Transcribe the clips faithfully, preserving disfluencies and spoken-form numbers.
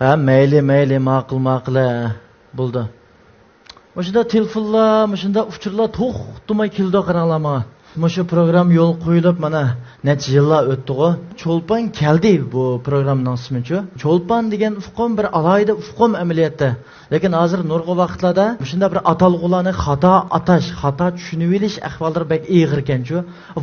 ھە، مەيلى، مەيلى، ماقۇل، ماقۇل، ھە، بولدى. مۇشۇنداق تېلېفونلار، مۇشۇنداق ئۇچۇرلار توختىماي كېلىدۇ، قاراڭلار ماڭا. مۇشۇ پروگرامما يولغا قويۇلۇپ، مانا، نەچچە يىللار ئۆتتىغۇ. چولپان كەلدى بۇ پروگراممىنىڭ ئىسمىچۇ. چولپان دېگەن ئۇقۇم بىر ئالاھىدە ئۇقۇم ئەمەلىيەتتە. لېكىن ھازىر نۇرغۇن ۋاقىتلاردا مۇشۇنداق بىر ئاتالغۇلارنى خاتا ئاتاش، خاتا چۈشىنىۋېلىش ئەھۋاللىرى بەك ئېغىركەنچۇ.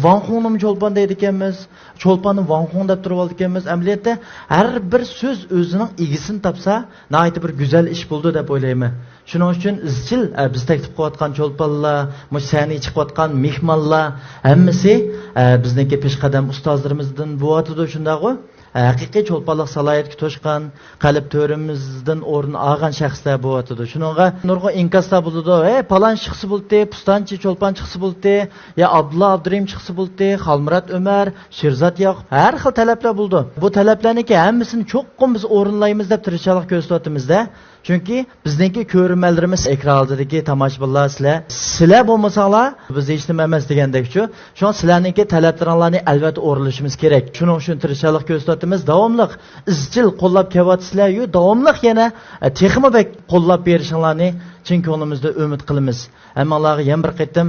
ۋاڭخۇڭنىمۇ چولپان دەيدىكەنمىز. چولپاننى ۋاڭخۇڭ دەپ تۇرۇۋالىدىكەنمىز. ئەمەلىيەتتە ھەر بىر سۆز ئۆزىنىڭ ئىگىسىنى تاپسا، ناھايىتى بىر گۈزەل ئىش بولىدۇ دەپ ئويلايمەن. شۇنىڭ ئۈچۈن ئىزچىل، ئە، بىز تەكلىپ قىلىۋاتقان چولپانلار، مۇشۇ سەھنىگە چىقىۋاتقان مېھمانلار ھەممىسى، ئە، بىزنىڭكى پېشقەدەم ئۇستازلىرىمىزدىن بولۇۋاتىدۇ، شۇنداقغۇ؟ ھەقىقىي چولپانلىق سالاھىيەتكە توشقان، قەلب تۆرىمىزدىن ئورۇن ئالغان شەخسلەر بولۇۋاتىدۇ. شۇنىڭغا نۇرغۇن ئىنكاسلار بولىدۇ. ھەي، پالان چىقسا بولدى، پۇستانچى چولپان چىقسا بولدى، يا ئابدۇللا ئابدۇرېھىم چىقسا بولدى، خالمۇرات ئۆمەر، شىرزات ياقۇپ، ھەر خىل تەلەپلەر بولىدۇ. بۇ تەلەپلەرنىڭكى ھەممىسىنى چوقۇم بىز ئورۇنلايمىز دەپ تىرىشچانلىق كۆرسىتىۋاتىمىز-دە. چۈنكى بىزنىڭكى كۆرۈرمەنلىرىمىز، ئېكران ئالدىدىكى تاماشىبىنلار، سىلەر، سىلەر بولمىساڭلار، بىز ھېچنېمە ئەمەس دېگەندەكچۇ. شۇڭا سىلەرنىڭكى تەلەپلىرىڭلارنى ئەلۋەتتە ئورۇنلىشىمىز كېرەك. شۇنىڭ ئۈچۈن تىرىشچانلىق كۆرسىتىۋاتىمىز. داۋاملىق ئىزچىل قوللاپ كېلىۋاتىسىلەر، يۇ، داۋاملىق يەنە، ئە، تېخىمۇ بەك قوللاپ بېرىشىڭلارنى چىن كۆڭلىمىزدىن ئۈمىد قىلىمىز. ھەممىڭلارغا يەنە بىر قېتىم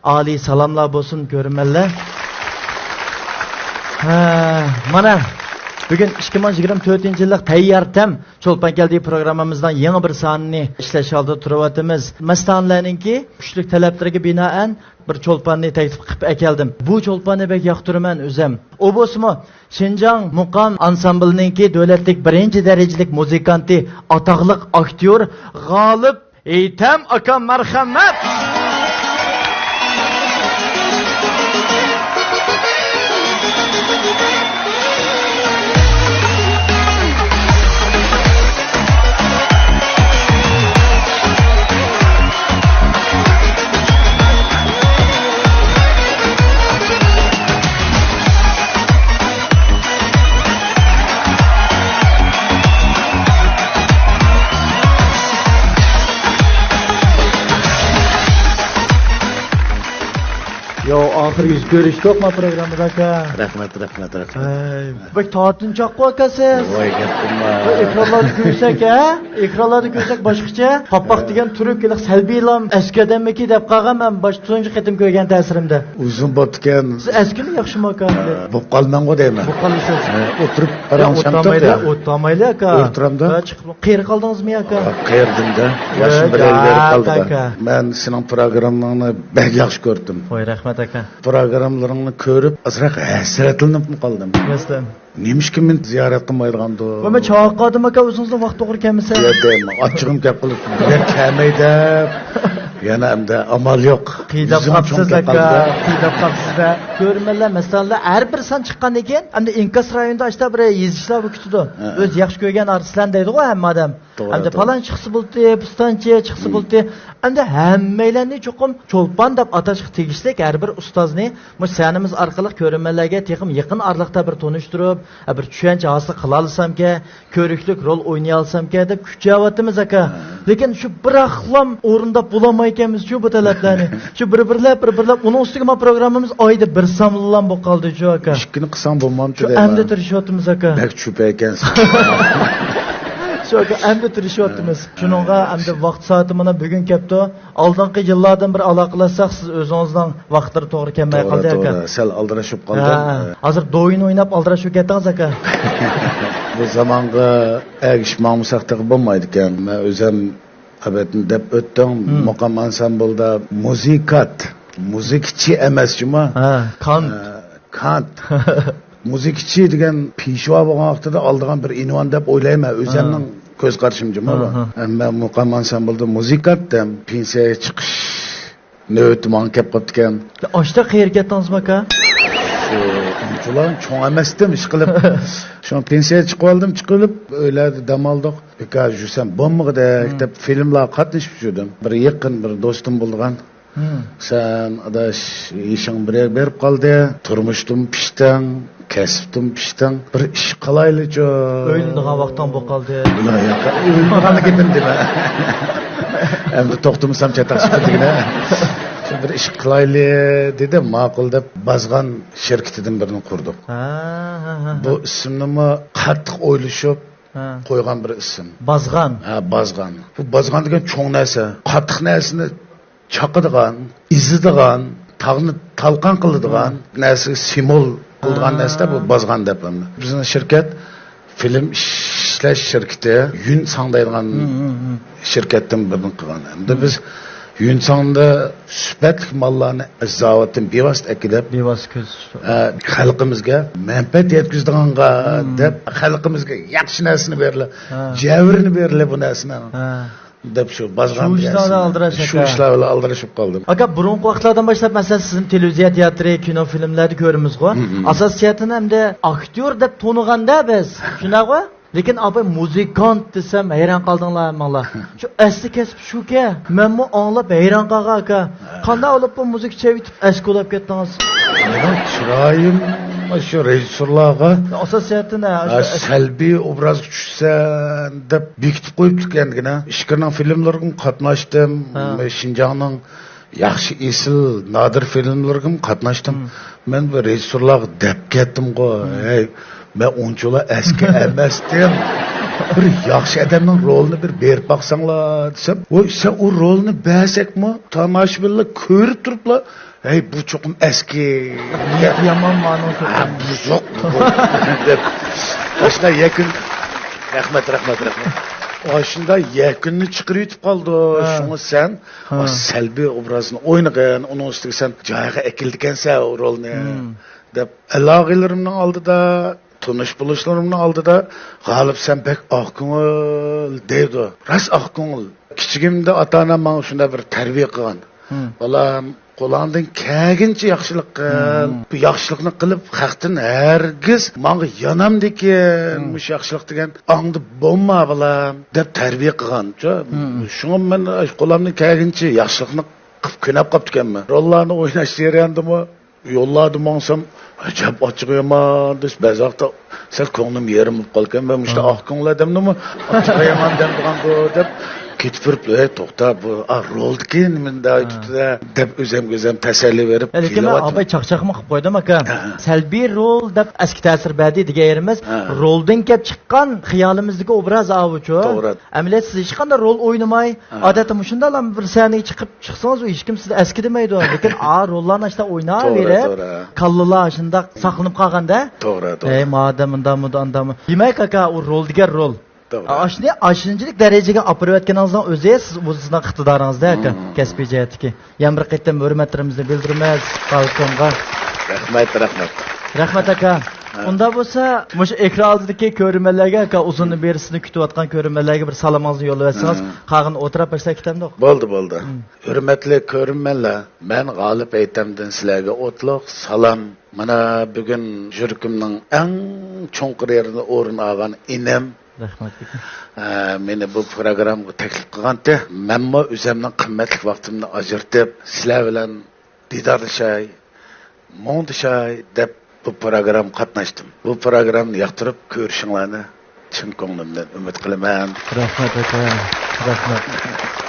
ئالىي سالاملار بولسۇن، كۆرۈرمەنلەر. ھە، مانا، بۈگۈن ئىككى مىڭ يىگىرمە تۆتىنچى يىللىق تەييار تەم چولپان كەلدى پروگراممىمىزنىڭ يېڭى بىر سانىنى ئىشلەش ئالدىدا تۇرۇۋاتىمىز. مەستانىلەرنىڭكى كۈچلۈك تەلەپلىرىگە بىنائەن بىر چولپاننى تەكلىپ قىلىپ ئەكەلدىم. بۇ چولپاننى بەك ياقتۇرىمەن ئۆزەم. ئۇ بولسىمۇ شىنجاڭ مۇقام ئانسامبىلىنىڭكى دۆلەتلىك بىرىنچى دەرىجىلىك مۇزىكانتى، ئاتاقلىق ئاكتيور غالىپ ھېيتەم ئاكا، مەرھەمەت! ياۋ، ئاخىر يۈز كۆرۈشتۇق ما پروگراممىدا، ئاكا. رەھمەت، رەھمەت، رەھمەت. ھەي، بەك تارتىنچاققۇ، ئاكا، سىز. ۋاي، گەپ قىلما. بۇ ئېكرانلاردا كۆرسەك، ھە؟ ئېكرانلاردا كۆرسەك باشقىچە. قاپاق دېگەن تۈرك ھېلىقى سەلبىيلام ئەسكى ئادەممىكى دەپ قالغان مەن باش تۇنجى قېتىم كۆرگەن تەسىرىمدە. ئۇزۇن بوپتىكەن. سىز ئەسكىمۇ ياخشىمۇ، ئاكا؟ بوپ قالماڭغۇ دەيمەن. بوپ قالىسىز. ھە، ئولتۇرۇپ يا، پاراڭلىشامتۇق ئولتۇرمايلى، يا. ئولتۇرمايلى، ئاكا. ھە، چىقىپ قېرى قالدىڭىزمۇ ياكى؟ قېرىدىم-دە. ياشىم بىر يىل بېرىپ قالدى-دە. مەن سېنىڭ پروگرامماڭنى بەك ياخشى كۆردۈم. ۋاي، رەھمەت، ئاكا. پروگراممىلىرىڭنى كۆرۈپ، ئازراق ھەسرەتلىنىپمۇ قالدىم. مەسىلەن؟ نېمىشقا مېنى زىيارەت قىلمايدىغاندۇ؟ ۋاي، مەن چاقىرىپ قالدىم، ئاكا، ئۆزىڭىزنىڭ ۋاقتى توغرا كەلمىسە. يا، دەيمەن، ئاچچىقىم كەپ قېلىپ، بۇ يەر كەلمەي دەپ. يەنە ئەمدى ئامال يوق. قىيناپ قاپسىز، ئاكا. قىيناپ قاپسىز-دە. كۆرۈرمەنلەر، مەسىلەن، ھەر بىر سان چىققاندىن كېيىن، ئەمدى ئىنكاس رايونىدا ئاشتا بىر يېزىشلار بولۇپ كېتىدۇ. ھە. ئۆزى ياخشى كۆرگەن ئارتىسلارنى دەيدىغۇ ھەممە ئادەم. توغرا، ئەمدى توغرا. پالان چىقسا بولدى، پۇستانچى چىقسا بولدى. ئەمدى ھەممەيلەننى چوقۇم چولپان دەپ ئاتاشقا تېگىشلىك ھەر بىر ئۇستازنى مۇشۇ سەھنىمىز ئارقىلىق كۆرۈرمەنلەرگە تېخىمۇ يېقىن ئارىلىقتا بىر تونۇشتۇرۇپ، بىر چۈشەنچە ھاسىل قىلالىسامكەن، كۆرۈكلۈك رول ئوينىيالىسامكەن دەپ كۈچەۋاتىمىز، ئاكا. ھە. لېكىن شۇ بىراقلام ئورۇنداپ بولالمايكەنمىزچۇ بۇ تەلەپلەرنى. شۇ بىر-بىرلەپ، بىر-بىرلەپ، ئۇنىڭ ئۈستىگە ما پروگراممىمىز ئايدا بىر سانلىلام بولۇپ قالدىچۇ، ئاكا. ئىككىنى قىلساڭ بولمامتۇ شۇ دەيمەن. ئەمدى تىرىشىۋاتىمىز، ئاكا. بەك چۈپە ئىكەنسىز. شۇ، ئاكا، ئەمدى تىرىشىۋاتىمىز. شۇنىڭغا ئەمدى ۋاقىت سائىتى مانا بۈگۈن كەپتۇ. ئالدىنقى يىللاردىن بىر ئالاقىلەشسەك، سىز ئۆزىڭىزنىڭ ۋاقىتلىرى توغرا كەلمەي قالدى، ئاكا. توغرا، سەل ئالدىراش بولۇپ قالدىم. ھە، ھازىر دوۋىنى ئويناپ ئالدىراش بولۇپ كەتتىڭىز، ئاكا. بۇ زامانغا ئەگىشىپ ماڭمىساق تېخى بولمايدىكەن. مەن ئۆزۈم ئەبەتنى دەپ ئۆتتۈڭ. مۇقام ئانسامبىلدا مۇزىكات، مۇزىكىچى ئەمەس جۇما. ھە، كانت. ھە، كانت. مۇزىكىچى دېگەن پېشۋا بولغان ۋاقتىدا ئالىدىغان بىر ئۇنۋان دەپ ئويلايمەن. ئۆزۈمنىڭ كۆز قارىشىم جۇما بۇ. ھە، ھە. ئەمما مۇقام ئانسامبىلدا مۇزىكات دەم پېنسىيەگە چىقىش نۆۋىتى ماڭا كەپ قاپتىكەن. ئاشتا قەيەرگە كەتتىڭىزمۇ، ئاكا؟ شۇ، ئۇنچىلا چوڭ ئەمەستىم، ئىشقىلىپ. شۇڭا پېنسىيەگە چىقىۋالدىم، چىقىۋېلىپ ئۆيلەردە دەم ئالدۇق. بىكار يۈرسەم بولمىغۇدەك دەپ فىلىملارغا قاتنىشىپ يۈردۈم. بىر يېقىن بىر دوستۇم بولىدىغان. سەن، ئاداش، يېشىڭ بىر يەرگە بېرىپ قالدى، تۇرمۇشتىمۇ پىشتىڭ، كەسىپتىمۇ پىشتىڭ، بىر ئىش قىلايلىچۇ. ئۆيلىنىدىغان ۋاقتىڭ بولۇپ قالدى. ياق، ياق، ئۆيلىنىدىغاننى گېپىنى دېمە. ئەمدى توختىمىسام چاتاق چىقىدۇ دېگىنە. شۇ بىر ئىش قىلايلى دېدى، ماقۇل دەپ بازغان شىركىتىدىن بىرنى قۇردۇق. ھە، ھە، ھە، ھە. بۇ ئىسىمنىمۇ قاتتىق ئويلىشىپ، ھە. قويغان بىر ئىسىم. بازغان. ھە، بازغان. بۇ بازغان دېگەن چوڭ نەرسە. قاتتىق نەرسىنى چاقىدىغان، ئېزىدىغان، تاغنى تالقان قىلىدىغان نەرسىگە سىمۋول قىلىدىغان نەرسىدە بۇ بازغان دەپ ئەمدى. بىزنىڭ شىركەت فىلىم ئىشلەش شىركىتى يۈنساڭ دەيدىغان شىركەتتىن بىرنى قىلغان. ئەمدى بىز يۈنساڭدا سۈپەتلىك ماللارنى زاۋۇتتىن بىۋاسىتە ئەكېلىپ، بىۋاسىتە كۆز ئە، خەلقىمىزگە مەنپەئەت يەتكۈزىدىغانغا دەپ، خەلقىمىزگە ياخشى نەرسىنى بېرىلە، جەۋھىرىنى بېرىلە بۇ نەرسىنىڭ. دەپ شۇ بازغان شۇ ئىشلار بىلەن ئالدىراش شۇ ئىشلار بىلەن ئالدىرىشىپ قالدىم. ئاكا، بۇرۇنقى ۋاقىتلاردىن باشلاپ، مەسىلەن، سىزنى تېلېۋىزىيە تىياتىرى، كىنو فىلىملەردە كۆرىمىزغۇ. ئاساسىي جەھەتتىن ئەمدى ئاكتيور دەپ تونۇغاندا بىز، شۇنداقغۇ؟ لېكىن ئاپا مۇزىكانت دېسەم، ھەيران قالدىڭلار ھەممىڭلار. شۇ ئەسلى كەسىپ شۇكەن. مەنمۇ ئاڭلاپ ھەيران قالغان ئاكا. قانداق بولۇپ بۇ مۇزىكا چېۋىتىپ ئەسكى بولاپ كەتتىڭىز؟ مېنىڭ چىرايىم شۇ رېژىسسورلارغا، ئاساسىيەتتىن، ھە، ھە، شۇ ئەس- سەلبىي ئوبرازغا چۈشىسەن دەپ بېكىتىپ قويۇپتىكەنگىنە. ئىچكىرىنىڭ فىلىملىرىغىمۇ قاتناشتىم. ھە. شىنجاڭنىڭ ياخشى، ئېسىل، نادىر فىلىملىرىغىمۇ قاتناشتىم. مەن بىر رېژىسسورلارغا دەپ كەتتىمغۇ، ھەي، مەن ئۇنچىۋالا ئەسكى ئەمەستىم. بىر ياخشى ئادەمنىڭ رولىنى بىر بېرىپ باقساڭلار دېسەم، ۋوي، سەن ئۇ رولنى بەرسەكمۇ، تاماشىبىنلار كۆرۈپ تۇرۇپلا، ھەي، بۇ چوقۇم ئەسكى. نىيىتى يامان مانىڭ ھە، بۇ يوق، بۇ دەپ. ئاشۇنداق يەكۈن. رەھمەت، رەھمەت، رەھمەت. ئاشۇنداق يەكۈننى چىقىرىۋېتىپ قالدى. ھە. شۇڭا سەن ھە. ئاشۇ سەلبىي ئوبرازنى ئوينىغىن، ئۇنىڭ ئۈستىگە سەن جايىغا ئەكېلىدىكەنسەن ئۇ رولنى، دەپ ئالاقىلىرىمنىڭ ئالدىدا، تونۇش بولۇشلىرىمنىڭ ئالدىدا، غالىپ سەن بەك ئاق كۆڭۈل دەيدۇ. راست ئاق كۆڭۈل. كىچىكىمدە ئاتا-ئانام ماڭا شۇنداق بىر تەربىيە قىلغان. بالام، قولۇڭدىن كەلگىنىچە ياخشىلىق قىل. بۇ ياخشىلىقنى قىلىپ، خەقتىن ھەرگىز ماڭا يانامدىكىن، مۇشۇ ياخشىلىق دېگەن ئاڭدا بولما، بالام، دەپ تەربىيە قىلغان. شۇڭا مەن قولۇمدىن كەلگىنىچە ياخشىلىقنى قىلىپ كۆنەپ قاپتىكەنمەن. روللارنى ئويناش جەريانىدىمۇ يوللاردا ماڭسام، ئەجەب ئاچچىقى يامان دەپ، بەزى ۋاقىتتا سەل كۆڭلۈم يېرىم بولۇپ قالىدىكەن. مەن مۇشۇنداق ئاق كۆڭۈل ئادەمنىمۇ ئاچچىقى يامان دەمدىغاندۇ دەپ كېتىپ بېرىپ، ھەي، توختا، بۇ، ئا، رولدىكى نېمىنى دەۋېتىپتۇ-دە، دەپ ئۆزۈمگە ئۆزۈم تەسەللى بېرىپ لېكىن مەن كېلىۋاتىمەن. ئاباي چاقچاقمۇ قىلىپ قويدۇم، ئاكا. ھە. سەلبىي رول دەپ ئەسكى تەسىر بەردى دېگەن يېرىمىز، ھە. رولدىن كەپ چىققان خىيالىمىزدىكى ئوبراز ئاۋۇچۇ. توغرا. ئەمەلىيەتتە سىز ھېچقانداق رول ئوينىماي، ھە. ئادەتتە مۇشۇنداقلا بىر سەھنىگە چىقىپ چىقسىڭىز، ئۇ ھېچكىم سىزنى ئەسكى دېمەيدۇ. لېكىن ئا روللارنى ئاشتا توغرا، ئويناۋېرىپ، توغرا. كاللىلار شۇنداق ساقلىنىپ قالغاندا، توغرا، توغرا. ئەي، مادام مۇنداقمىدۇ، ئانداقمۇ. دېمەك، ئاكا، ئۇ رول دېگەن رول. توغرا. ئاشۇنى، ئاشۇنچىلىك دەرىجىگە ئاپىرىۋەتكىنىڭىزنىڭ ئۆزى سىز، بۇ سىزنىڭ ئىقتىدارىڭىزدا، ئاكا، كەسپىي جەھەتتىكى. يەنە بىر قېتىم ھۆرمەتلىرىمىزنى بىلدۈرىمىز، خالىقىمغا. رەھمەت، رەھمەت. رەھمەت، ئاكا. ھە. ئۇنداق بولسا، مۇشۇ ئېكران ئالدىدىكى كۆرۈرمەنلەرگە، ئاكا، ئۇزۇندىن بېرى سىزنى كۈتۈۋاتقان كۆرۈرمەنلەرگە بىر سالىمىڭىزنى يوللىۋەتسىڭىز، ھە. قالغىنىنى ئولتۇرۇپ باشلاپ كېتەمدۇق؟ بولدى، بولدى. ھە. ھۆرمەتلىك كۆرۈرمەنلەر، مەن غالىپ ھەيتەمدىن سىلەرگە ئوتلۇق سالام. مانا بۈگۈن يۈرىكىمنىڭ ئەڭ چوڭقۇر يېرىدە ئورۇن ئالغان ئىنىم، رەھمەت. ئە، مېنى بۇ پروگراممىغا تەكلىپ قىلغانتى. مەنمۇ ئۆزۈمنىڭ قىممەتلىك ۋاقتىمنى ئاجرىتىپ، سىلەر بىلەن دىدارلىشاي، مۇڭدىشاي دەپ بۇ پروگراممىغا قاتناشتىم. بۇ پروگراممىنى ياقتۇرۇپ كۆرۈشۈڭلارنى چىن كۆڭلۈمدىن ئۈمىد قىلىمەن. رەھمەت، ئاكا. رەھمەت.